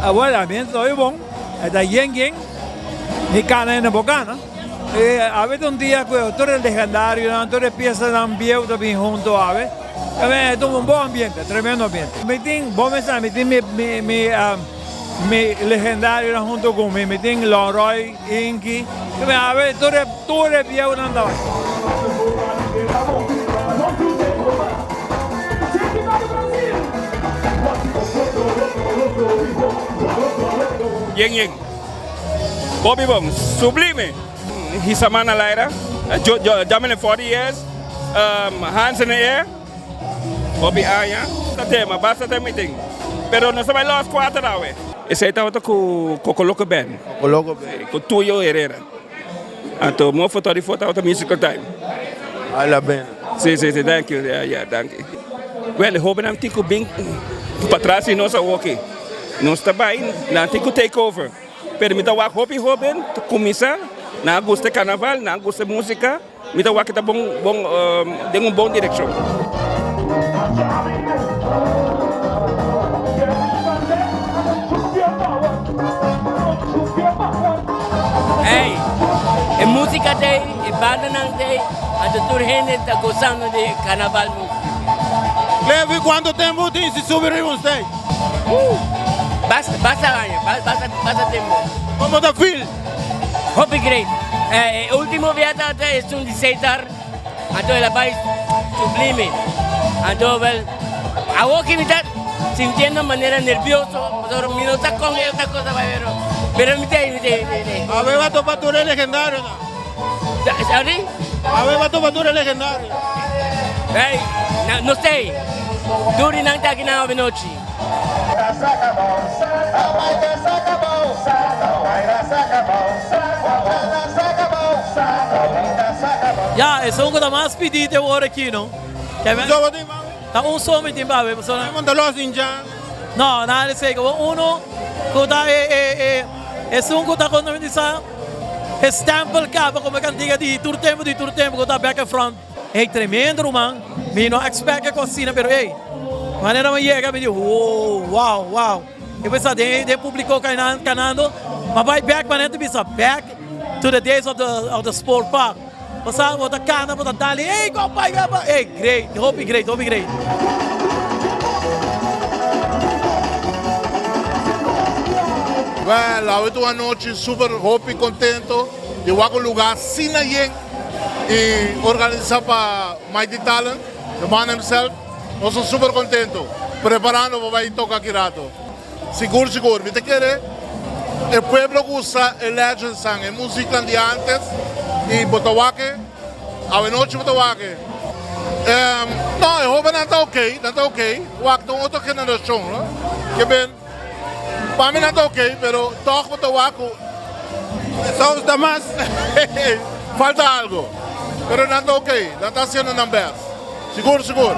Awor ambiente ta hopi bon, e ta yen yen, ni cana hende por cana. E awe ta un dia cu tur e legendarionan, tur e piesanan bieu ta bin hunto awe. E ta un bon ambiente, tremendo ambiente. Mi tin, bo mester, mi tin mi mi mi mi legendarionan hunto cu mi, mi tin Lonroy, Inky, awe tur e tur e bieunan ta bai. Yen yen. Bobby bon, sublime. Hisa man na laira, jumping in 40 years, hands in the air. Hopi aña ta tema, basta ta meeting. Pero nos ta bai los cuater awe. Esey tabata cu Coco Loco Band. Coco Loco Band. Cu Tuyo Herrera. Anto Mofo Tori Fo tabata musical time. Vale la pena. Si, si, si, thank you. Yeah, yeah, thank you. Well, e hobennan tin cu bin patras di nos awoki. Nos ta bai, nan tin cu take over. Pero mi ta wak hopi hoben ta cuminsa, nan a gusta e carnaval, nan a gusta e musica. Mi ta wak ta bon bon den un bon direccion. Hey, e musica ta ey, e bandanan ta ey, anto tur hende ta gozando di e carnaval music. Levi, cuanto tempo tin si subi riba un stage? Basta, basta aña, basta, basta tempo. Como ta feel? Hopi great. E ultimo bia tabata esun di Seitar, anto el a bai sublime. Anto wel, awoki mi ta sintiendo manera nervioso, pasobra mi no sa kon e otra cosa bai pero, pero mi ta ei, mi ta ei, mi ta ei. Awe ba topa tur e legendarionan. Sorry? Awe ba topa tur e legendarionan. Hey, no sei. Tur di nan ta aki nan awe nochi. Ya, esun ku ta mas pidi te wor aki no. Ta un so mi tin pa haber pasobra. No, nada di esei. Como uno ku ta e e e esun ku ta kono mi bisa e stempel kaba komo e kantiga di tur tempu di tur tempu ku ta back and front. Ey tremendo ruman, mi no expect e cos asina pero ey manera mi yega mi di wow wow wow e pensa den den publico canando ma bay back manera ta bisa back to the days of the of the sport park bo sa bo ta cana bo ta dal ey compa ey great hopi great hopi great. Well awe ta un anochi super hopi contento di wak un lugar asina yen. Y organisa pa Mighty Talent, the man himself. Nos ta super contento, preparando pa bay toca aki rato. Sigur sigur, mi ta kere e pueblo gusta e legendsnan, e musicnan di antes y bo ta wak e, awe nochi bo ta wak e. No, e hobennan ta ok, nan ta ok, wak ta un otro generacion, no? Ke ben. Pa mi nan ta ok pero tog bo ta wak ku soms ta mas falta algo pero nan ta ok nan ta haciendo nan best sigur sigur.